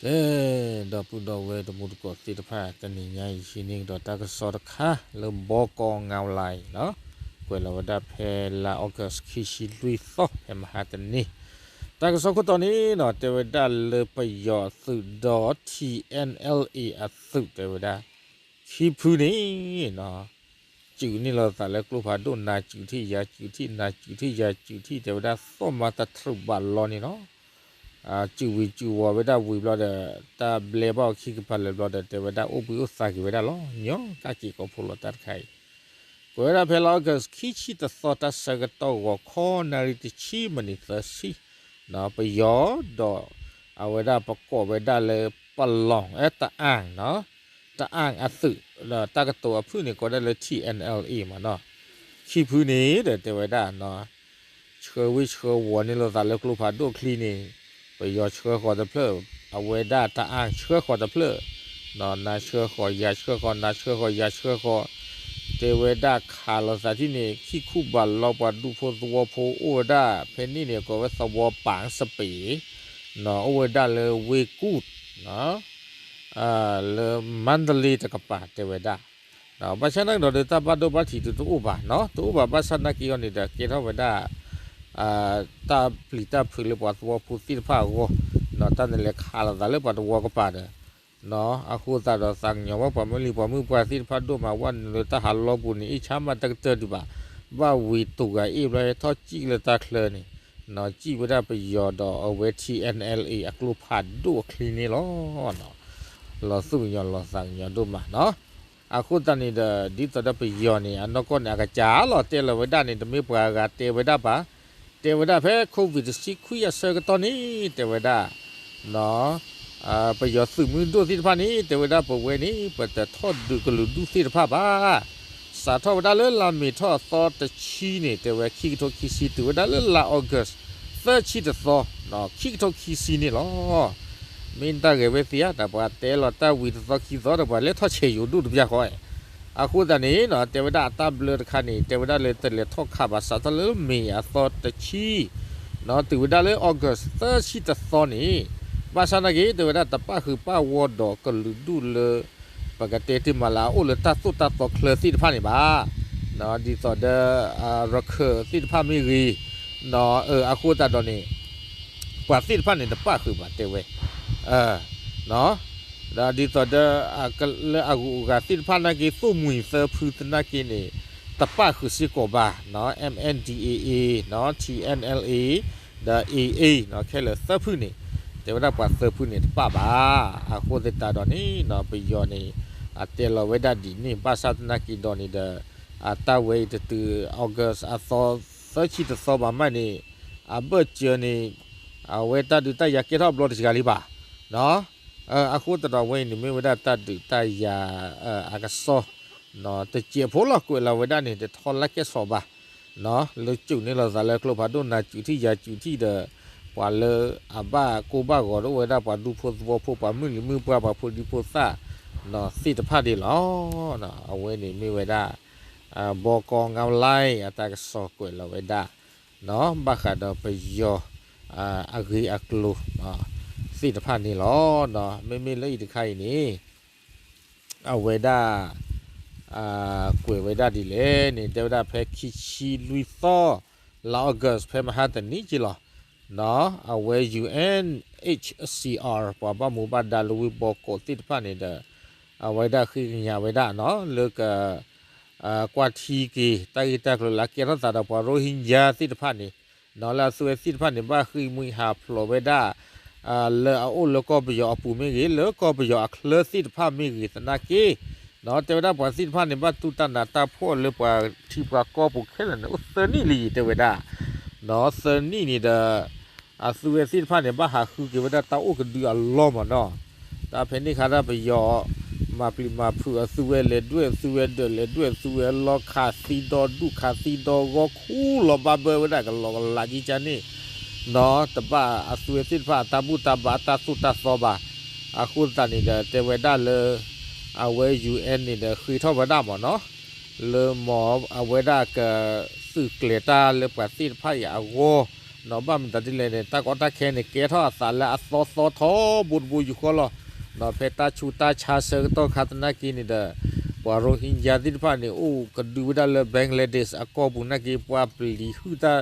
ကဲ, ဒီပုၢ်ဒီဝဲၢ်တံၤသကိးသ့ၣ်တဖၣ် တနံၤညါအံၤ ဟံးန့ၢ်ကဒီးတၢ်ကစီၣ်တခါလၢ ဘီကီ online လီၤ. ကွဲးလီၤဝဲဒၣ်ဖဲလါ August ခံဆံလွံၢ်သီ ဖဲမဟါတနံၤ, တၢ်ကစီၣ်ခိၣ်တီန့ၣ်နီၤ တဲဝဲဒၣ်လၢပယီၤအသုးဒီး ထံၣ်အဲၣ်အဲၣ်အ့ၣ် အသုး တဲဝဲဒၣ် ခံဖုန့ၣ် စုးန့ၢ်လိာ်သးလၢကျိဖးဒိၣ် နၤစုးထံၣ်ယၤစုးထံၣ် နၤစုးထံၣ်ယၤစုးထံၣ် တဲဝဲဒၣ် သီၣ်မါတထြူးဘၣ်လီန့ၣ်လီၤ. စုးဝံၤစုးဝီၤဝဲဒၣ်ဝံၤဘျီဒီး တၢ်ဘျဲဘၣ်အီၤခံကပၤလၢာ်ဘျီဒီး တဲဝဲဒၣ်အိၣ်ဘှံးအိၣ်သါက့ၤဝဲဒၣ်လီၤ. ညီကၣ်က့ၤကိးဖိလီၤတၢ်တခါအံၤ, ကွဲးဝဲဒၣ်ဖဲလါ August ခံဆံတသီ တၢ်ဆၢကတီၢ်ဂီၤ ခီနၣ်ရံၣ်တဆံမံးနံးသၢဆံ ပယီၤဒီး အဝဲဒၣ်ပကိးဝဲဒၣ်လၢ ပလီၢ် အဲ တအၣ် တအၣ်အသုး ဒီးတၢ်ကတိၤအဖုၣ်န့ၣ် ကိးဒၣ်လၢ ထံၣ်အဲၣ်အဲၣ်အ့ၣ် မးနီၤ, ခံဖုန့ၣ်ဒီးတဲဝဲဒၣ် ဆှၢဝံၣ်ဆှၢဝီၤန့ၢ်လိာ်သးလၢကျိဖးဒိၣ်ချံန့ၣ် ပယီၤဆှၢဃီၤတဖျၢၣ်, အဝဲဒၣ်တအၣ်ဆှၢဃီၤတဖျၢၣ်, နၤဆှၢဃီၤယၤဆှၢဃီၤ နၤဆှၢဃီၤယၤဆှၢဃီၤ, တဲဝဲဒၣ်ခးလိာ်သးထံၣ်န့ၣ် ခံခူၣ်ဘးလီပှၤဒူဖိသဝီဖိအိၣ်ဝဲဒၣ် ဖဲန့ၣ်န့ၣ် ကိးဝဲသဝီပၣ်စပ့ၤ, အိၣ်ဝဲဒၣ်လၢဝ့ၢ်ကူၣ် လၢမါဒလ့တကပၤတဲဝဲဒၣ်, ဘၣ်ဆၣ်နာ်က့ဒီး တၢ်ဘၣ်ဒိဘၣ်ထံးတအိၣ်ဘၣ်နီၤ, တအိၣ်ဘၣ် ဘၣ်ဆၣ်နာ်က့အီၤန့ၣ်ဒီး ကဲထီၣ်ဝဲဒၣ် တၢ်ပျံၤတၢ်ဖုးလၢပှၤသဝီဖိသ့ၣ်တဖၣ်အဂီၢ်, တၢ်နလဲၤခးလိာ်သးလၢပှၤသဝီကပၤဒီး အဃိသတးဒီး သးကညီၤဝဲပှၤမုၢ်လံၤပှၤမုၢ်ပှၢ်သ့ၣ်တဖၣ်ဒိၣ်မး ဝဲနုာ်လၢတၢ်ဟးလီပူၤန့ၣ် အ့ၣ်ဆါမးတကတၢၢ်ဒံးဘၣ်, ဘၣ်ဝံၤတိၤဂၤအ့ၣ်ဘျီ ဟဲထီၣ်စံၣ်လၢတၢ်ချၢန့ၣ်, စံၣ်ဝဲဒၣ်ပယီၤဒီးအဝဲ ထံၣ်အဲၣ်အဲၣ်အ့ၣ် အကျိဖးဒိၣ်အချံန့ၣ်လီၤ. လီၤသူၣ်ကညီၤလီၤသးကညီၤဒိၣ်မးနီၤ, အဃိသတးန့ၣ်ဒီး ဒ်သိးဒီးပယီၤန့ၣ် အနီၢ်ကီၢ်န့ၣ် အကစၢ်လီၤတဲလီၤဝဲဒၣ်န့ၣ် တမ့ၢ်ပှၤဂၤတဲဝဲဒၣ်ဘၣ်, တဲဝဲဒၣ်ဖဲ Covid တဆံခွံအဆၢကတီၢ်န့ၣ် တဲဝဲဒၣ် ပယီၤသုးမုၢ်ဒိၣ်သ့ၣ်တဖၣ်န့ၣ် တဲဝဲဒၣ်ပဝဲန့ၣ် ပတထီၣ်ဒုးကလုာ်ဒူၣ်သ့ၣ်တဖၣ်ဘၣ်, စးထီၣ်ဝဲဒၣ်လၢလါမ့ၤထီၣ်အသီတဆံန့ၣ် တဲဝဲခံကထိခံဆံ တုၤဝဲဒၣ်လၢလါ August သၢဆံတသီ ခံကထိခံဆံန့ၣ်လီၤ. မ့ၢ်တၢ်ဂဲၤဝဲသ့ဧါ, တၢ်ပှၤတဲလီၤတၢ်ဝံၤတသီခံသီဒီး ပှၤလဲၤထီၣ်ဆဲးယိၤဒိၣ်တပျၢ်ဃီ, အဃိသတးန့ၣ် တဲဝဲဒၣ်အတၢ်ဘျၢတခါန့ၣ် တဲဝဲဒၣ်လၢတလဲၤထီၣ်ခးဘၣ် စးထီၣ်လၢမ့ၤအသီတဆံ တုၤဝဲဒၣ်လၢ August သၢဆံတသီန့ၣ်, ဘၣ်ဆၣ်နာ်က့ တဲဝဲဒၣ်တပၣ်ဃုာ်ပၣ်ဝီဒီးကလုာ်ဒူၣ်လၢ ပကတဲတ့ၢ်မးလၢအအိၣ်လၢတၢ်သိၣ်တၢ်သီချၢသ့ၣ်တဖၣ်န့ၣ်ဘၣ်, ဒ်သိးဒီး ရခၢၣ်သ့ၣ်တဖၣ်မ့ၢ်ဂ့ၤ, အဃိသတးဒီးန့ၣ် ပှၤသ့ၣ်တဖၣ်န့ၣ်တပၣ်ဃုာ်ဘၣ်တဲဝဲ, ဒီးဒ်သိးဒီး လၢအဂုၤအဂၤသ့ၣ်တဖၣ်နာ်က့ သိၣ်မှံၤသၢဖုသနာ်က့န့ၣ် တပၣ်ဃုာ်စ့ၢ်ကီးဘၣ်, MNDAA, TNLA ဒီး AA ခဲလၢာ်သၢဖုန့ၣ်, တဲဝဲဒၣ်ပှၤသၢဖုန့ၣ် တပၣ်ဘၣ်. အဃိသတးဒီးန့ၣ် ပယီၤန့ၣ် အတဲလီၤဝဲဒၣ်ဒ်န့ၣ် ဘၣ်ဆၣ်သနာ်က့ဒီးန့ၣ်ဒီး အတၢ်ဝဲအံၤတတုၤ August အသီ သၢဆံတသီဘၣ်မးန့ၣ် အဘၢၣ်စၢၤန့ၣ် အဝဲတၢ်ဒုးတၢ်ယၤကဲထီၣ်အဘျီတစှၤလံဘၣ်. အဃိသတးဒီးဝဲအံၤန့ၣ် မ့ၢ်ဝဲဒၣ်တၢ်ဒုးတၢ်ယၤအကစီၣ် တစဲးဖိလီၤ ကွဲးလီၤဝဲဒၣ်န့ၣ် တထီလၢကဲၣ်ဆိးဘၣ်, လၢစုးန့ၢ်လိာ်သးလၢကျိဖးဒိၣ် နၤစုးထံၣ်ယၤစုးထံၣ်ဒီး ပှၤလၢအဘၣ်ကိၢ်ဘၣ်ဂီၤတအိၣ်ဝဲဒၣ်ပှၤဒူဖိသဝီဖိ ပှၤမုၢ်လံၤမုၢ်ပှၢ် ပှၤဖိဒံဖိသၣ် သ့ၣ်တဖၣ်ဒၣ်လီၤ. အဝဲန့ၣ်မ့ၢ်ဝဲဒၣ် ဘီကီ online အတၢ်ကစီၣ်ကွဲးလီၤဝဲဒၣ် ဘၣ်ဃးဒီးပယီၤ အဂ့ၢ်အကျိၤ သ့ၣ်တဖၣ်န့ၣ်လီၤ. မ့မ့ၢ်လၢအံၤတခါအံၤန့ၣ် အဝဲဒၣ် ကွဲးဝဲဒၣ်ဒ်လဲၣ်န့ၣ် တဲဝဲဒၣ်ဖဲခံဆံလွံၢ်သီ လါ August ဖဲမဟါတနံၤက့လီၤ. အဝဲ UNHCR ပှၤဘၣ်မူဘၣ်ဒါလၢဝ့ၢ်ဘီကီးသ့ၣ်တဖၣ်န့ၣ်ဒီး အဝဲဒၣ်ဃ့ကညးဝဲဒၣ်နီၤ လၢက ကွၢ်ထံက့ၤ တၢ်ဂ့ၢ်တၢ်ကျိၤလၢအကဲထီၣ်သးဒီးပှၤ ရိဟ့ညါသ့ၣ်တဖၣ်န့ၣ် လၢအသုဝဲသ့ၣ်တဖၣ်န့ၣ် ဘၣ်ဃ့ၢ်မှံဟးဖျိးဝဲဒၣ် လၢအအိၣ်လၢကီၢ်ပယီၤအပူၤမ့ၢ်ဂ့ၤ လၢကီၢ်ပယီၤအချၢသ့ၣ်တဖၣ်မ့ၢ်ဂ့ၤသနာ်က့ တဲဝဲဒၣ်ပှၤသ့ၣ်တဖၣ်န့ၣ် ဘၣ်တူၢ်တၢ်နးတၢ်ဖှီၣ်လၢပှၤထံပှၤကီၢ်ပူၤခဲလၢာ်န့ၣ် အိၣ်သၢနံၣ်လံ တဲဝဲဒၣ် သၢနံၣ်န့ၣ်ဒီး အသုဝဲသ့ၣ်တဖၣ်န့ၣ် ဘၣ်ဟးဃုက့ၤဝဲဒၣ်တၢ်အိၣ်ကဒုအလီၢ်မးနီၤ. တၢ်ဖဲန့ၣ်ခါဒၣ်ပယီၤ မၤပျံၤမၤဖုးအသုဝဲ လဲၤဒွဲၣ်အသုဝဲဒၢး လဲၤဒွဲၣ်အသုဝဲလီၢ် ခးသံဒီဒူၣ် ခးသံဒီဂီၢ် ခူၣ်လီၤဘၣ်ဘၢဝဲဒၣ်ကလီကလးကံကန့ၣ်နီၤ တဘၣ်အသုဝဲသ့ၣ်တဖၣ်အတၢ်ဘူၣ်တၢ်ဘါအတၢ်သိၣ်တၢ်သီဘၣ်. အဃိသတးန့ၣ်ဒီး တဲဝဲဒၣ်လၢ အဝဲ UN န့ၣ်ဒီး ဃ့ထီၣ်ဝဲဒၣ်မးနီၤ လၢမ်အဝဲဒၣ်ကသုးကျဲၤတၢ်လၢပှၤသ့ၣ်တဖၣ်အံၤအဂီၢ် ဘၣ်မတၤဒ်လဲၣ်န့ၣ် တၢ်ကီတၢ်ခဲန့ၣ် ကဲထီၣ်အသးလၢအသီသီထီဘိတဘိယူၢ်ဃီလီၤ. ဖဲတၢ်ဆူးတၢ်ဆါဆၢကတီၢ်ခါသနာ်က့န့ၣ်ဒီး ပှၤ Rohingya သ့ၣ်တဖၣ်န့ၣ် အိၣ်ကဒုဝဲဒၣ်လၢ Bangladesh အကီၢ်ပူၤနာ်က့ ပှၤပျံၤဟုၣ်တၢ်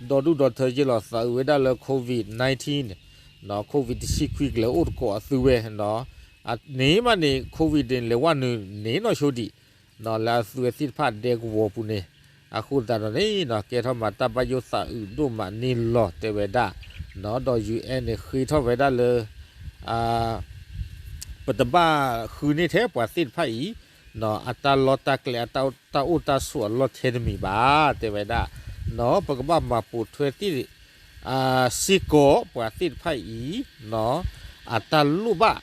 ဒီဒူၣ်ဒီထၢယ့ၢ်လီၤသးအုးဝဲဒၣ်လၢ COVID nineteen, COVID တဆံခွံကလဲၤအိၣ်တကိးအသုဝဲ န့ၣ်မးန့ၣ် COVID န့ၣ် လဲၤဝဲနုာ်န့ၣ်နီၢ်ဆိဒံး လၢအသုဝဲသ့ၣ်တဖၣ်ဒဲကဝီၤပူၤန့ၣ် အဃိသတးဒီးန့ၣ် ကဲထီၣ်မၤတၢ်ဘၣ်ယိၣ်သးအုးဒိၣ်မးန့ၣ်လီၤ တဲဝဲဒၣ်, ဒီး ယူၢ်အဲၣ် န့ၣ် ဃ့ထီၣ်ဝဲဒၣ်လၢ ပတဘၣ်ဃုန့ၢ်ထဲပှၤသ့ၣ်တဖၣ်အံၤ အတၢ်လီၢ်တၢ်ကျဲ တၢ်အိၣ်တၢ်ဆိးအလီၢ်ထဲတမံၤဘၣ် တဲဝဲဒၣ်, ပကဘၣ်မၤပိာ်ထွဲသ့ၣ် စ့ၢ်ကီးပှၤသ့ၣ်တဖၣ်အံၤ အတၢ်လိၣ်ဘၣ်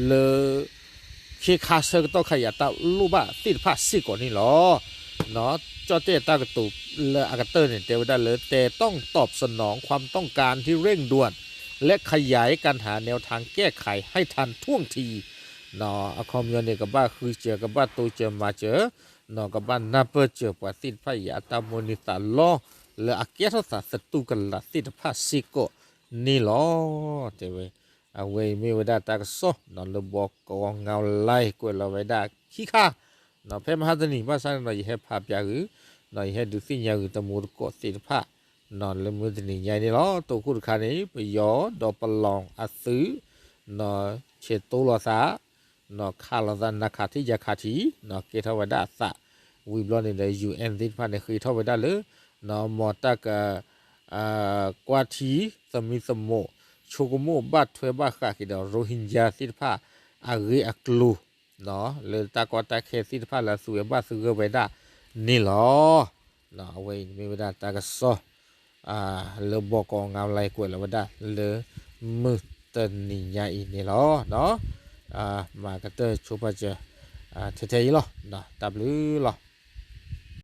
လၢ ခ့ခါဆၢကတီၢ်ခါအံၤအတၢ်လိၣ်ဘၣ်သ့ၣ်တဖၣ်စ့ၢ်ကီးန့ၣ်လီၤ. ကၠီၣ်တဲၣ်တၢ်ကတိၤလၢအကတၢၢ်န့ၣ် တဲဝဲဒၣ်လၢ แต่ต้องตอบสนองความต้องการที่เร่งด่วน และขยายการหาแนวทางแก้ไขให้ทันท่วงที အခီပညီန့ၣ် ကဘၣ်ဃုစၢၤ ကဘၣ်တိစၢၤမၤစၢၤ ကဘၣ်နၢ်ပၢၢ်စၢၤပှၤသ့ၣ်တဖၣ်အံၤ အတၢ်မိၣ်န့ၢ်သးလီ လၢအကဲထီၣ်သးသတူၢ်ကလာ်သ့ၣ်တဖၣ်စ့ၢ်ကီးန့ၣ်လီၤ တဲဝဲ. အဝဲအံၤမ့ၢ်ဝဲဒၣ်တၢ်ကစီၣ် လၢဘီကီး ငါးလါ ကွဲးလီၤဝဲဒၣ်ခံခါ ဖဲမဟါတနံၤ ဘၣ်ဆၣ်န့ၣ်ဒီး ယဟဲဖးပၠးဂုာ် ယဟဲဒုးသ့ၣ်ညါဂုာ်တမူတကိးသ့ၣ်တဖၣ် လၢမုၢ်တနံၤညါအံၤန့ၣ်လီၤ. တိခိၣ်တခါန့ၣ် ပယီၤဒီးပလီၢ်အသုး ဆဲးတိလိာ်သး ခးလိာ်သး နခးထံယခးထံ ကဲထီၣ်ဝဲဒၣ်အသး ဝံၤဘျီန့ၣ်ဒီး ယူၢ်အဲၣ် သ့ၣ်တဖၣ်န့ၣ် ဃ့ထီၣ်ဝဲဒၣ်လၢ မ်တၢ်က ကွၢ်ထံ သမံသမိး ဆိကမိၣ်ဘၣ်ထွဲဘၣ်ဃးက့ၤဒီး Rohingya သ့ၣ်တဖၣ် အဂ့ၢ်အကျိၤ လၢတၢ်ကီတၢ်ခဲသ့ၣ်တဖၣ်လၢအသုဝဲဘၣ်သုဂၢၢ်ဝဲဒၣ်န့ၣ်လီၤ. အဝဲအံၤမ့ၢ်ဝဲဒၣ်တၢ်ကစီၣ် လၢဘီကီး ငါးလါ ကွဲးလီၤဝဲဒၣ်လၢ မုၢ်တနံၤညါအံၤန့ၣ်လီၤ. မၤကတၢၢ်ဆိပာ်စၢၤ ထဲထဲအံၤလီၤ. တၢ်ဘျုးလီၤ.